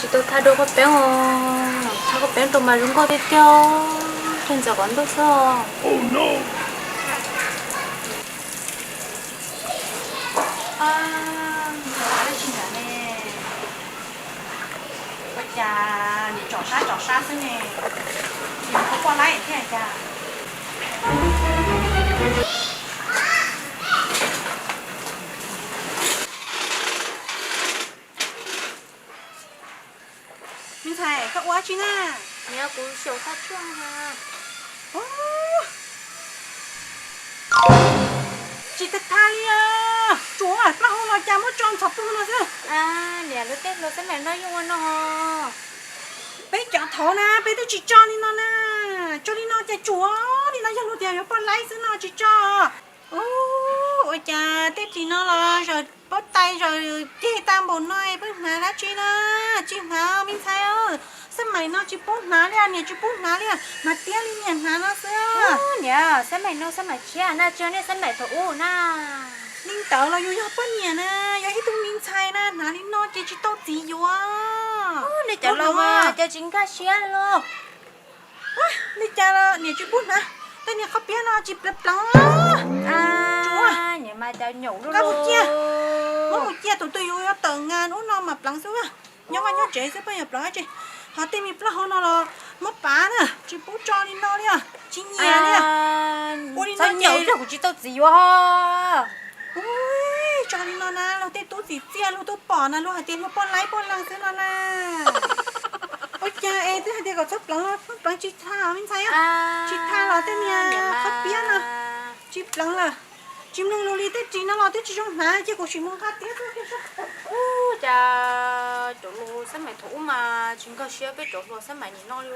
Tsis tau thaj dua koj peeb os, thaj koj peeb rau mas zoo nkauj tiag tiag, txog ntxawm qhov ntuj xwb. Ua cas nim tsom sab tsom sab xwb ne, nim kho poj laib thiab cas. Me ntxhais, koj ua dab tsi na? Niam, kuv xyaum thaj tshuaj na. Tsis tag tag li os. Tsuav plaub hau los cas muab tso ntxhov pug no xwb. Niam, lub teb hluas xab maim no yeej ua no. Peb cov thaud na peb twb tsis tso li no na. Tso li no ces tsuav li no, yog luag tias yuav poj laib xwb no tsis tso. Ua cas tej ris no los zaws pob tais zaws ceg tag npaum no peb hnav dab tsi na? Tsis hnav me ntxhais, xab maim no tsis pub hnav li, niam tsis pub hnav li, hnav tiab li niam hnav no xwb. Niam, xab maim no xab maim tshiab na, tsis yog nej xab maim thaum ub na. Li ntawd los yus yog poj niam na, yog ib tug me ntxhais na hnav li no ces tsis tau txiv yuav. Nej cov laus mas cas tsis nkag siab los. Li cas los niam tsis pub hnav, tej niag qhov piab no tsis pleev pleev. Niam mas cas nyaum luaj luaj. Muab mus cia, tus twg yuav tawm nkas ub no mas pleev xwb. Nyob vaj nyob tsev xwb poj niam pleev dab tsi. Ho tej me plaub hau no los muab pav na, tsis pub tso li no li, tsis nyiam li. Ua li no nyaum ces kuv tsis tau txiv yuav. Tso li no na, luag tej tub txim txiaj luag twb pom na, luag hais tias luag poj laib poj leeg xwb no na. Ua cas es twb hais tias kom txhob pleev los pleev tsis tag me ntxhais. Tsis tag los tej niag qhov piab no tsis pleev lawm. Tsis mloog lus li, tej ris no los twb tsis zoo hnav, cia kuv sim mus nqa tiab tuaj kiag saib. Ub, cas cov laus xab maim thaum ub mas tsis nkag siab peb cov hluas xab maim nim no li.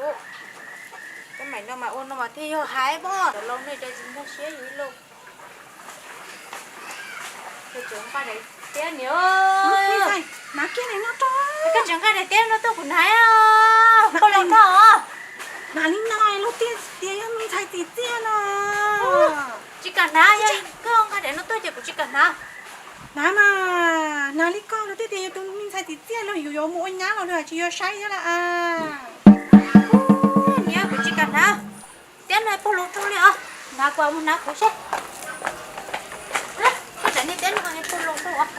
Xab maim no mas ua no mas thiaj yog hais pob, cov laus no cas tsis nkag siab yus ib leeg. Koj tseem nqa daim tiab no tuaj kuv hnav. Hnav li no luag tiag tias yog me ntxhais txim txiaj no. Tsis kam hnav, yog koj nqa daim no tuaj ces kuv tsis kam hnav. Hnav mas, hnav li koj luag thiaj tias yog tus me ntxhais txim txiaj, luag yus yuav mus ua nyab los luag tsis yuav saib thiab lawm. Niam, kuv tsis kam hnav. Tiab no puag laus rau li os, hnav kuv mus hnav kuv seb. Koj tsam niag tiab no puag laus rau os.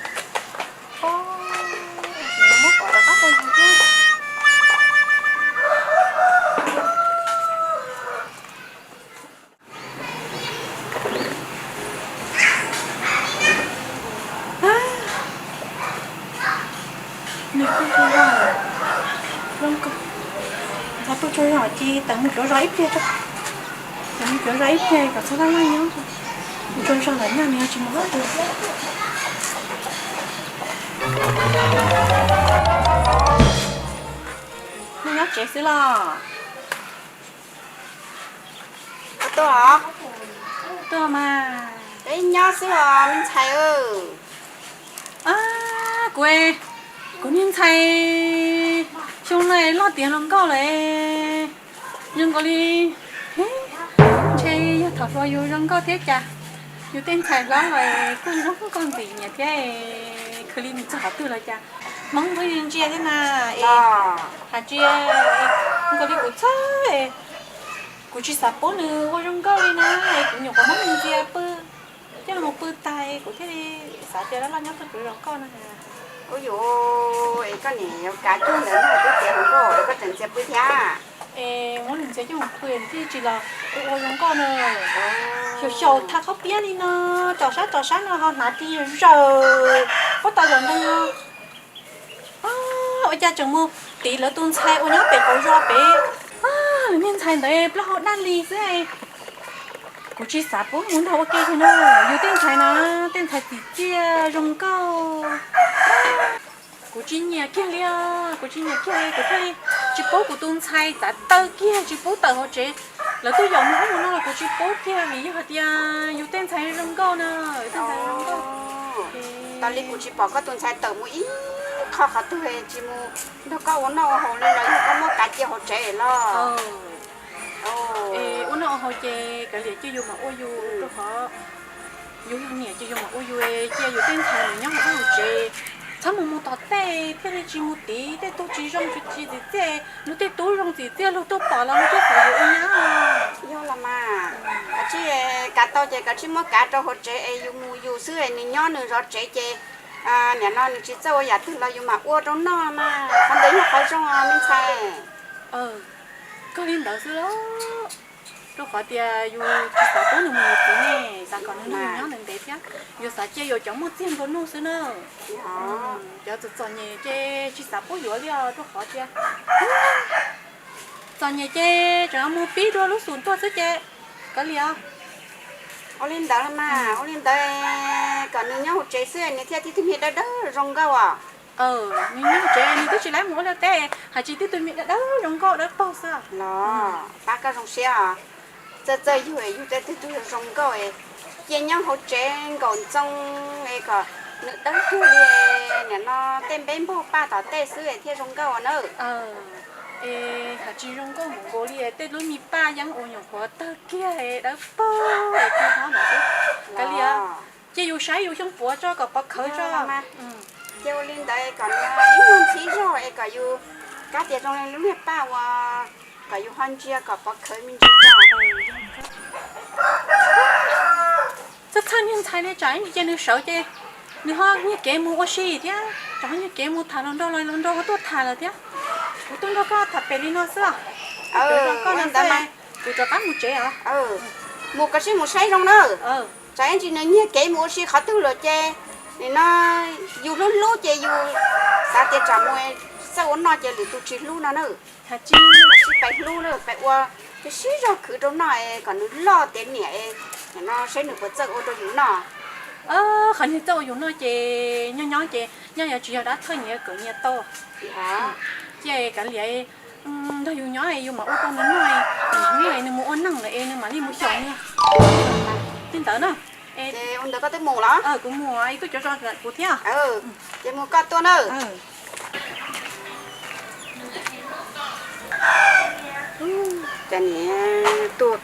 Nws kuj tsaug zog, zoo nkauj, ntxhais tuaj tsaug zog ces tawm mus cuav zos ib pliag tso, tawm mus cuav zos ib pliag kom txhob laj laj nyob, tsaug zog lawm nag nws tsis mus dab tsi. Nej nyob tsev xwb los? Tuaj os. Tuaj mas. Peb nyob xwb os me ntxhais. Kuv, kuv niag ntxhais xyoo no loj tiav hluas nkauj lawm, zoo nkaus li, ntshe yog thaum hluas yus zoo nkauj thiab cas. Yus tej ntxhais hlob los kuj zoo nkauj ntxim nyiam thiab, khwv li nws txog qhov twg los cas Hmoob pheej ntsia thiab na. Hais tsis, nkaus li kuv txhawj, kuv tsis xav pub nws ua zoo nkauj li na, es kuv nyuam qhuav muab nws ntxias pw, coj los pw tag kuv thiaj li xav tias laj laj nyob tuaj cuav zos koj no. Ub yuav, es koj niam yuav kav cuag ntawd no twb tiav hluas nkauj es koj tseem ntxias pw thiab. Es muab nws ntxias coj mus pw nws thiaj tsis los ua zoo nkauj na. Xyaum xyaum thaj qhob piab li no, tsom sab tsom sab no ho hnav ris zaws, puab tau zaum ntoo no. Ua cas tseem mus tiv lawv tus ntxhais uas nyob pem qaum zos pem. Lawv niag ntxhais ntawd plaub hau daj li xwb. Kuv tsis xav pub mus nrog ua ke kiag na. Yus tej ntxhais na, tej ntxhais txim txiaj zoo nkauj. Kuv tsis nyiam kiag li, kuv tsis nyiam kiag li, kuv thiaj li tsis pub kuv tus ntxhais txav taw kiag tsis pub tawm hauv tsev. Lawv twb yaum mus ub mus no los kuv tsis pub kiag vim yog hais tias yus tej ntxhais zoo nkauj na, yus tej ntxhais zoo nkauj. Tas li kuv tsis pom koj tus ntxhais tawm mus ib qho qhov twg, tsis mus nrog koj ua noj ua haus li los yog koj muab kav cia hauv tsev los? Es ua noj ua haus ces kav liam cia yus mam ua yus, rau qhov yus yog niam ces yus mam ua yus, cia yus tej ntxhais mus nyob hauv tsev. Txhob mus mus tom tej thiaj li tsis mus tiv tej tug tsis zoo tsis txim txiaj, luag tej tub zoo txim txiaj luag tuaj pom los luag thiaj xav yuav ua nyab. Yog los mas, kav tsij kav tau ces kav tsij muab kav rau hauv tsev es yus mus yus xwb es nws nyob nws zov tsev ces nim no nws tsis txawj ua yam twg los yus mam ua rau noj mas qhov ntawd yog qhov zoo me ntxhais. Kawg li ntawd xwb los, rau qhov tias yus tsis xav pub nws mus yuav txiv ne, xav kom nws nrog yus nyob ntev ntev thiab. Yus xav cia yus cov muaj txiag nplua nuj xwb na. Cov txom txom nyem ces tsis xav pub yuav li os, rau qhov tias txom nyem ces tseem mus pib dua lub xum tuaj xwb ces kav liam. Ua li ntawd mas, ua li ntawd kom nws nyob hauv tsev xwb nws thiaj tib tug me dawb dawb zoo nkauj os. Nws nyob hauv tsev nws twb tsis laib mus ua liaj teb, hais tsis tib tug me dawb dawb zoo nkauj dawb paug xwb. Los pab koj zoo siab os. Txawj txawj yug yug tej tug zoo nkauj, cia nyob hauv tsev nkaum ntxoo es kom nws dawb cuag li nim no tej npeb npog paj tom tej xwb thiaj zoo nkauj na. Es hais tsis zoo nkauj mus nkaus li tej lub me paj yeeb uas nyuam qhuav tawg kiag dawb paug es tsis hlob ntawd xwb. Kav liam, cia yus saib yus xyoo puav tso kom pov khawv tso. Cia ua li ntawd kom nws ib nyuag ntxhib zog es kom yus kab tias zoo li lub niag paj uas kom yus ho ntsia kom pov khawv me ntsis tso. Txhob txhawj niag ntxhais li, tsam ib ntsis ces nws sawv ces nws ho nyiag kev mus ua si thiab, tsam ho nyiag kev mus tham hluas nraug los hluas nraug ho tuaj tham lawm thiab. Kuv tuaj nrog koj tham pem li no xwb os. Koj no ntawd, kuv rov qab mus tsev os. Mus koj sib mus saib zoo na. Tsam ib ntsis nws nyiag kev mus ua si qhov twg lawm ces nim no yus hlub hlub ces yus xav tias tsam mus txawj ua noj ces lwm tus tsis hlub no na. Sib pais hlub na, pais ua sib zog khwv rau noj kom nws loj tiav niam, nim no saib nws puas txawj ua rau yus noj. Qhov niag txawj ua yus noj ces nyob nyob ces nyob yuav tsis yog dab thawj nyias kawm nyias tau. Cia kav liam, nrog yus nyob yus mam ua rau nws noj, nws mus ua neej lawm es nws mam li mus xyaum nws. Li ntawd na. Ua ntawd koj twb mus los? Kuv mus, tuaj cov tso kuv thiab. Ces mus koj tuaj na. Cov niag tuaj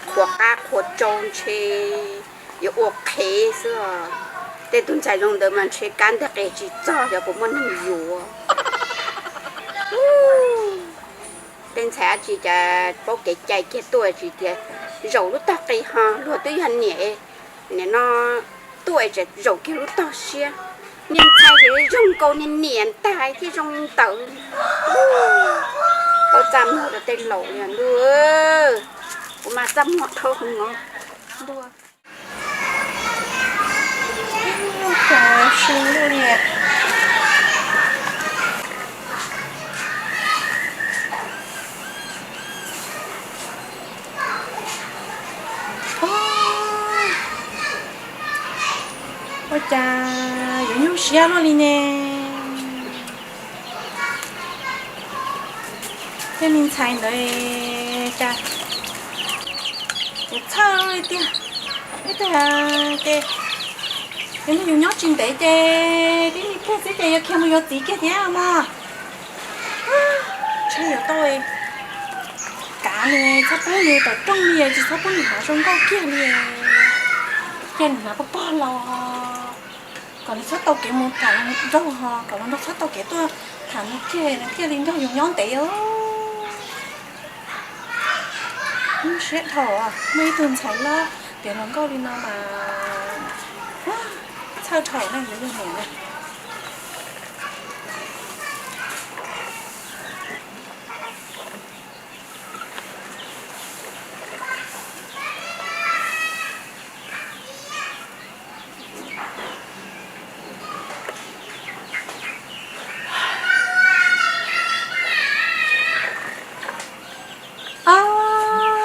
qhuas qab qhuas tsau ntshe yuav ua qhev xwb os. Tej tug ntxhais zoo ntawd mas ntshe kab ntawg qis tsis txog xyov puas muaj neeg yuav. Tej ntxhais dab tsi cas paub kev cai kiag tuaj tsis tias zaum lub tog qis ho luag twb yog niam, nim no tuaj es tseem zaum kiag lub tog siab. Niag ntxhais ces zoo nkaus niag niam ntag thiaj zoo li ntawd. Tau txaj muag rau tej laus li ntuj, kuv mas txaj muag dhau hwv os ntuj. Ua cas yuav nyuaj siab luaj li ne? Tej me ntxhais ntawd cas yuav txhawj li tiag. Ib tag ces yus nyob tsis ntev ces tib me pliag xwb ces yuav khiav mus yuav txiv kiag thiab mog. Tsheb yuav tau kav nws, txhob pub nws tawm rooj li, tsis txhob pub nws hnav zoo nkauj kiag li, cia nws hnav pog pog los kom nws txhob tau kev mus tham nraug ho, kom los nraug txhob tau kev tuaj tham nws kiag, nws thiaj li nrog yus nyob ntev os. Siab dhau, muaj ib tug ntxhais loj tiav hluas nkauj li no mas txhawj dhau na yus yog niam na.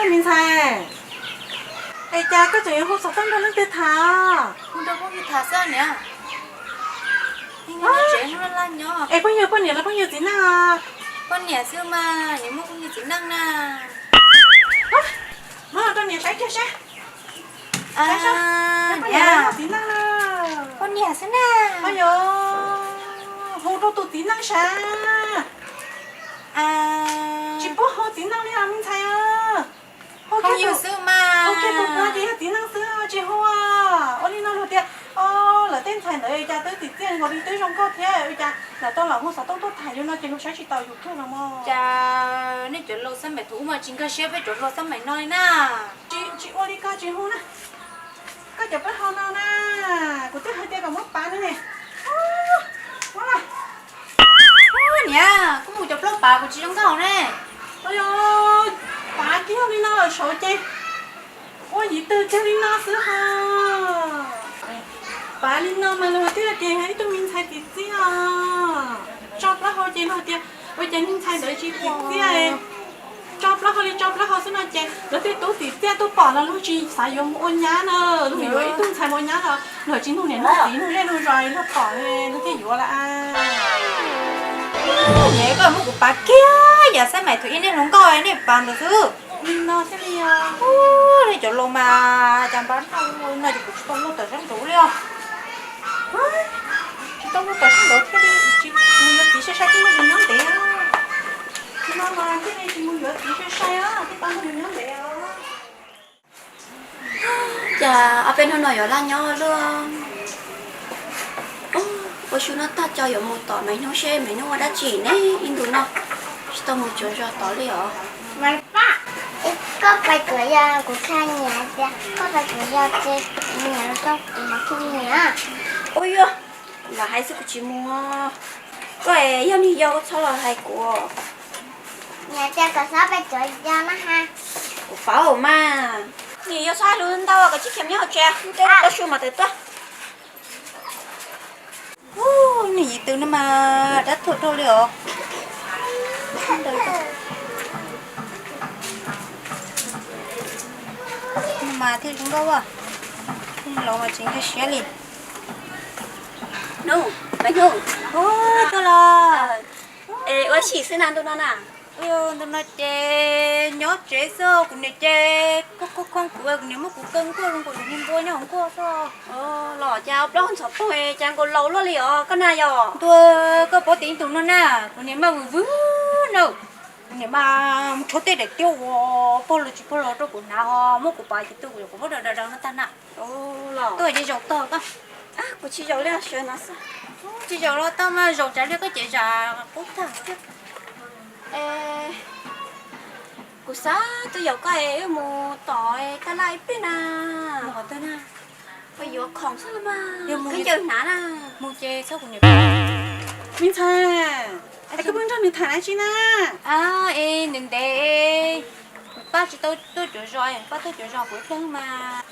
Me ntxhais, es cas koj tseem yuav hu xov tooj nrog leej twg tham? Hu nrog phooj ywg tham xwb niam. Es phooj ywg poj niam los phooj ywg txiv neej? Poj niam xwb mas, niam muaj phooj ywg txiv neej na. Muab rau niam saib kiag seb. Poj niam los txiv neej na. Poj niam xwb na. Hu rau tus txiv neej sav. Tsis pub hu txiv neej li os me ntxhais. Hu kiag tus, hu kiag tus puav ces yog txiv neej xwb tsis hu. Ua li no luag tias, lawv tej Thaum ntawd cas twb txim txiaj nkaus li, twb zoo nkauj thiab, ua cas lam tau los hu xov tooj tuaj tham yus no ces luag saib tsis taus yus kiag los mas. Cas nej cov laus xab maim thaum ub mas tsis nkag siab peb cov hluas xab maim no li na. Tsis ua li koj tsis hu na. Koj cov plaub hau no na, kuv twb hais tias kom muab pav no ne. Niam, kuv mus cov plaub pav kuv tsis zoo nkauj ne. Pav kiag li no lawm saud ces ua yim twg kiag li no xwb ho. Pav li no mas luag twb hais tias yog ib tug me ntxhais txim txiaj os. Tso plaub hau ces luag tias ua cas niag ntxhais ntawd tsis txim txiaj. Tso plaub hau li tso plaub hau xwb no ces lawv tej tub txim txiaj tuaj pom los luag tsis xav yuav mus ua nyab na. Luag yuav ib tug ntxhais mus ua nyab los luag tsis nug niam nug txiv nug zej nug zos luag pom luag thiaj yuav lawm. Niam, koj muab kuv pav kiag yam xab maim thaum ub nej hluas nkauj nej pav ntawd xwb. Li no thiaj li os. Nej cov laus mas cas npab no ces kuv tsis tau muaj tawm sab nraud li os. Tsis tau muaj tawm sab nraud thiaj li tsis mus yuav txiv sai sai thiaj muaj yus nyob ntev. Li no mas thiaj li tsis mus yuav txiv sai sai thiaj tau muaj yus nyob ntev os. Cas ob peb hnub no yuav laj nyob luaj. Ua su no tag co yuav mus tom Maiv Hnub seb Maiv Hnub ua dab tsi ne, ib ntus no tsis tau mus tsuav zos tod li os. Koj pais tsuav zos kuv txhais niam tias koj pais tsuav zos ces niam los coj kuv mus thiab niam. Ua yog, lam hais xwb kuv tsis mus. Koj yog niag yau koj txhob los hais kuv. Niam tias kom txhob pais tsuav zos na ha. Kuv paub mas. Niam yau txhob hais lus ntau, koj tsis khiav nyob hauv tsev, tau su mas tawm tuaj. Niam yim tw no mas dab tuag dhau li os. Mas thiaj zoo nkauj, los mas tsis nkag siab li. Hnub, Maiv Hnub, tuaj los. Es ua si xwb na ntu no na? Ntu no ces nyob tsev xwb, kuv niam ces khob khob khob kuv, kuv niam muab kuv kaw nkuaj zoo nkaus niag npua nyob hauv nkuaj xwb. Los cas plaub ntxhov poog cas nkaus laus luaj li os koj na yog? Ntuj, koj paub tias ib ntus no na, kuv niam maj vwm vwm na, kuv niam mas mus rhaub tej daim tiab uas pog los tsis pog los rau kuv hnav ho muab kuv pav ces tu kuv muab daws daws no tag na. Tuaj ces zaum tog koj. Kuv tsis zaum li, sawv no xwb. Tsis zaum los tau mas zaum tsav li koj ces zam qub tag thiab. Kuv xav tuaj yaum koj es wb mus tom taj laj ib pliag na. Mus qhov twg na? Koj yuav khoom xwb los mas, khaub ncaws hnav na. Mus ces txhob kuv niam. Me ntxhais, es koj pheej nrog nws tham dab tsi na? Es ntev ntev, pab tsis tau tuaj cuav zos, pab tuaj cuav zos kuv ib pliag mas.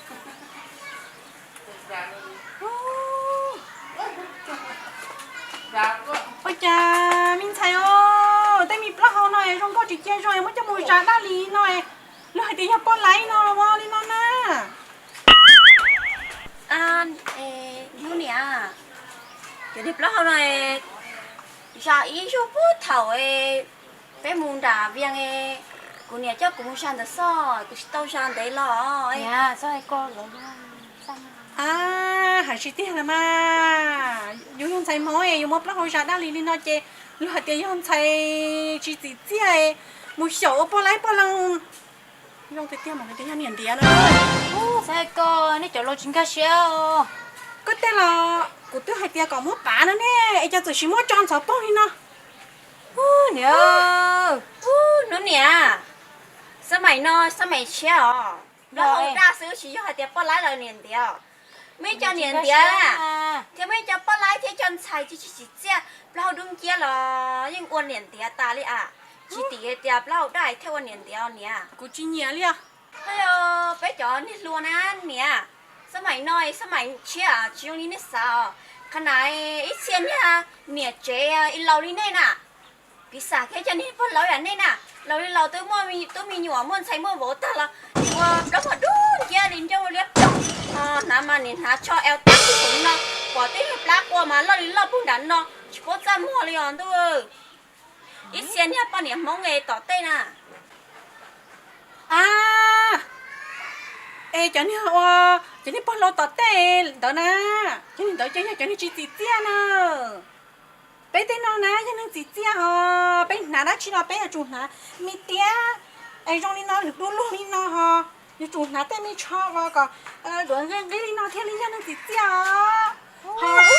Ua cas me ntxhais os, tej me plaub hau no zoo nkauj tsis cia zoo muab coj mus zam dab li no, luag hais tias yog poj laib no los li no na. Hnub niam, cov niag plaub hau no zam ib zaug puag thaum peb mus nram Vias, kuv niam coj kuv mus zam ntawd xwb, kuv tsis tau zam ntev los. Hais tsis tiag los mas, yus yog ntxhais Hmoob es yus muab plaub hau zam dab li li no ces luag hais tias yog ntxhais tsis txim txiaj, mus xyaum ua poj laib poj leeg. Zoo tiag tiag mas tias yog niam ntiav no. Xav hais koj, nej cov laus tsis nkag siab. Koj tej los kuv twb hais tias kom muab pav no ne, es cas txawm sis muab tso ntxhov poog li no. Niam, hnub niam, xab maim no xab maim tshiab os. Plaub hau daj xwb tsis yog hais tias poj laib los niam ntiav. Muaj ib co niam ntiav na, thiab muaj ib co poj laib thiab ib co ntxhais tsis txim txiaj, plaub hau dub nciab los yeej ua niam ntiav tas li as. Tsis tim hais tias plaub hau daj thiaj ua niam ntiav niam. Kuv tsis nyiam li os. Peb cov niag hluas na niam, xab maim no xab maim tshiab tsis zoo li nej xav os. Qhov na ib txhia niag niam tsev ib laus li nej na, piv xam thiab cov niag pog laus yam nej na, laus li laus twb muaj tub me nyuam muaj ntxhais muaj vauv tag los ua plaub hau dub nciab li ncauj liab ploog, hnav mas nim hnav tsho eo tag li no, pom tej niag plab qua mas loj li loj puag nram no tsis paub txaj muag li os ntuj. Ib txhia niag poj niam Hmoob es tom tej na. A, es cov niag ua, cov niag pog laus tom tej ntawd na, cov niag ntawd ces yog cov niag tsis txim txiaj na. Peb tej no na yog neeg txim txiaj os, peb hnav dab tsi los peb yuav tsum hnav me tiab, es zoo li no lwm du lug li no ho, yuav tsum hnav tej me tsho uas kom duav nqi nqi li no thiaj li yog neeg txim txiaj os. Ho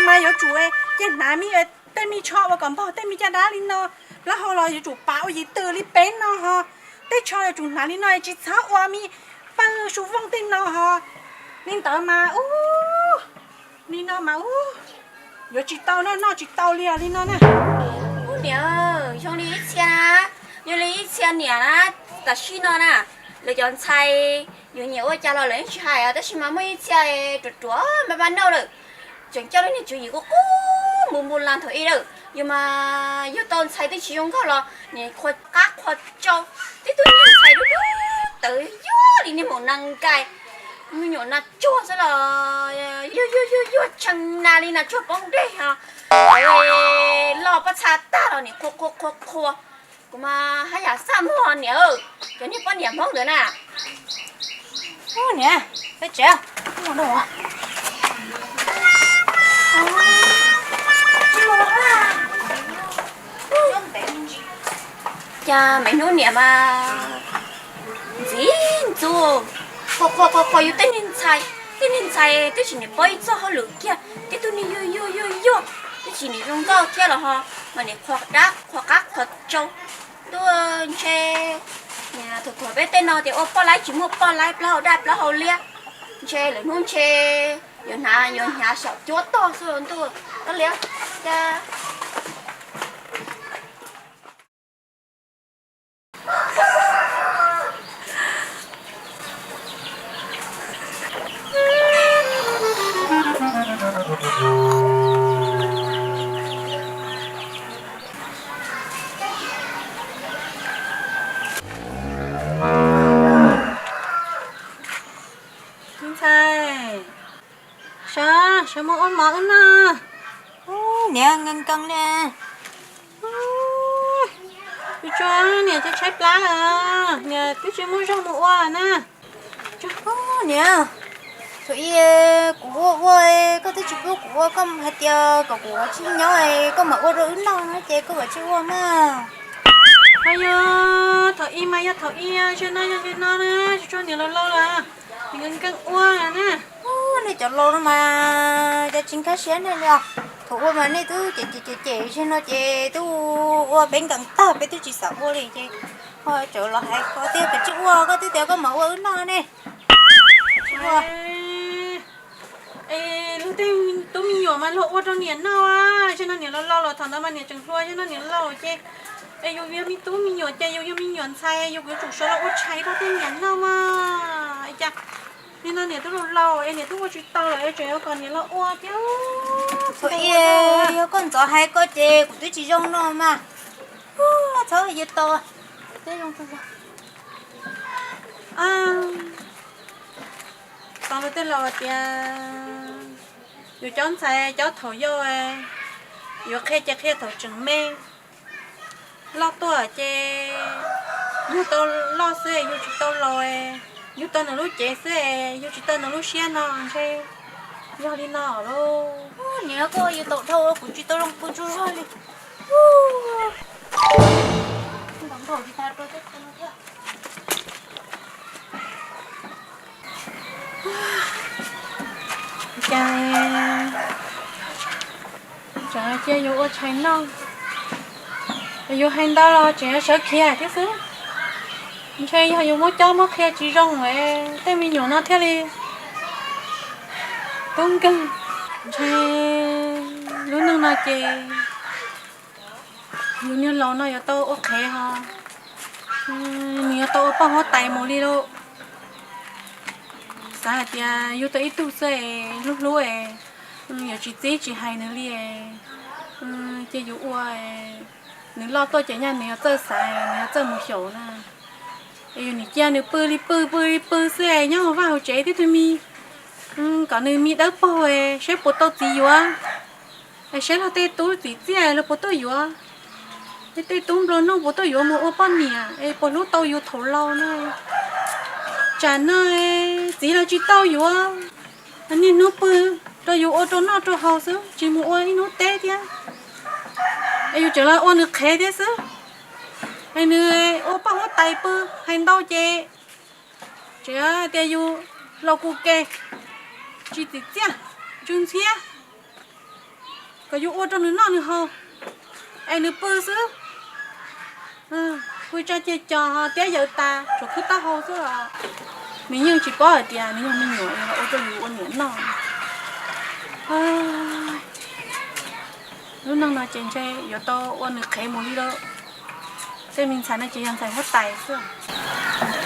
Mas yuav tsum cia hnav me tej me tsho uas kom npog tej me caj dab li no, plaub hau los yuav tsum pav ua yim twm li peb no ho. Tej tsho yuav tsum hnav li no tsis txhob ua me pawg su vooj tej no ho. Li ntawd mas ub, li no mas ub, yuav tsis tau noj, noj tsis tau li os li no na. Ub niam, zoo li ib txhia na, zoo li ib txhia niam na, tam sim no na, lawv cov ntxhais yuav nyiam ua cas los lawv yeej tsis hais os, tab sis mas muaj ib txhia ruam ruam maj maj noj lawm, tseem coj lub niag tswv yim qub qub mus npu las thaum ib lawm. Yus mas yug tau ntxhais twb tsis zoo nkauj los niam qhuas qab qhuas tsau, tib tug niag ntxhais dub dub tawv yuag li niag maum nas nkais, me nyuam nas tsuag xwb los yuag yuag yuag yuag tshee na li nas tsuag poob dej ho. Loj pob txha tag los niam qhuas qhuas qhuas qhuas. Kuv mas haj yam xaj muag niam, cov niag poj niam Hmoob ntawd na. Niam, peb tsev. Cas me hnub niam mas ntxim ntxub, qhuas qhuas qhuas qhuas yus tej niag ntxhais, tej niag ntxhais twb tsis nim paub ib txoj hauj lwm kiag, tib tug niag yuag yuag yuag yuag, twb tsis nim zoo nkauj thiab los ho mas nim qhuas dab qhuas qab qhuas tsau. Ntuj, ntshe thaum thaum peb tej no tias ua poj laib tsis muaj poj laib, plaub hau daj plaub hau liab, ntshe lwm hnub ntshe yuav hnav yuav hnyav saum cuab tog xwb ntuj. Koj liab cas. Ntxhais, sawv, sawv mus ua mov wb noj. Niam, nkees nkees li. Tsuag tsuag niam tshaib tshaib plab lawm, niam twb tsis muaj zog mus ua na. Niam, thaum ub kuv ua ua, koj twb tsis pub kuv ua, koj hais tias kom kuv ua tsis nyob, koj mam ua rau wb noj no ces koj ua tsis ua mas. Yog thaum ub mas yog thaum ub, zaum no yog zaum no na, tsuag tsuag niam laus laus lawm, niam nkees nkees ua na. Nej cov laus no mas cas tsis nkag siab nej li os. Thaum ub mas nej twb cem cem cem cem zaum no ces twb ua peb nkees tag, peb twb tsis xav ua li ces ho tseem los hais koj tias kom tsis ua, koj twb tias koj mam ua wb noj ne. Es luag tej tub me nyuam mas luag ua rau niam noj, zaum no niam laus laus lawm, thaum ntawd mas niam tseem hluas, zaum no niam laus ces es yus yog me tub me nyuam ces yus yog me nyuam ntxhais yus yuav tsum sawv los ua tshais rau tej niam noj mas. Es cas nim no niam twb laus laus es niam twb ua tsis tau lawm es tseem yuav kom niam los ua thiab. Thaum ub yog koj ntxov hais koj ces kuv twb tsis zoo no mas. Txhob yuav tau. Tau luag tej laus tias yus cov ntxhais cov thaum yau, yuav qhia ces qhia thaum tseem me, loj tuaj ces yug tau loj xwb yug tsis tau laus, yug tau nws lub cev xwb yug tsis tau nws lub siab no ntshe yog li no lauj. Niam, koj yuav tau dhau kuv tsis tau zoo pw tsaug zog li. Cas tseem cia yus ua tshais noj, yus hais ntau los tseem yuav sawv khiav thiab xwb. Ntshe yog yus muab cob muab qhia tsis zoo es tej me nyuam no thiaj li tub nkeeg. Ntshe lub neej no ces yus niag laus no yuav tau ua qhev ho, nws yuav tau ua poj huab tais mus li lauj. Xav hais tias yug tau ib tug xwb es hlub hlub es yuav tsis txib tsis hais nws li, ces yus ua, nws loj tuaj ces nyaj nws yuav txawj xaiv, nws yuav txawj mus xyaum na. Es yus nim cia nws pw li pw pw li pw xwb es nyob hauv vaj hauv tsev tib tug me, kom nws me dawb paug es saib puas tau txiv yuav, es saib luag tej tub txiv txiaj luag puas tuaj yuav, es tej tub nplua nuj puas tuaj yuav mus ua poj niam es puas hlub tau yus thaum laus na. Tsam no txiv los tsis tau yuav, niaj hnub pw rau yus ua rau noj rau haus xwb tsis mus ua ib hnub teb thiab. Es yus tseem los ua nws qhev thiab xwb. Es nws ua poj huab tais pw hais ntau ces tseem tias yus laus kuv ke, tsis txim txiaj, tsw ntxhiab. Kom yus ua rau nws noj nws haus es nws pw xwb. Pw tsa ceg cos ho tiab yaws tas tsuas khwb taub hau xwb os. Nws yeej tsis paub hais tias nws yog me nyuam los ua rau yus ua niam noj. Lub neej no ces ntshe yuav tau ua nws qhev mus li lawm. Tej me ntxhais no ces yog ntxhais huab tais xwb.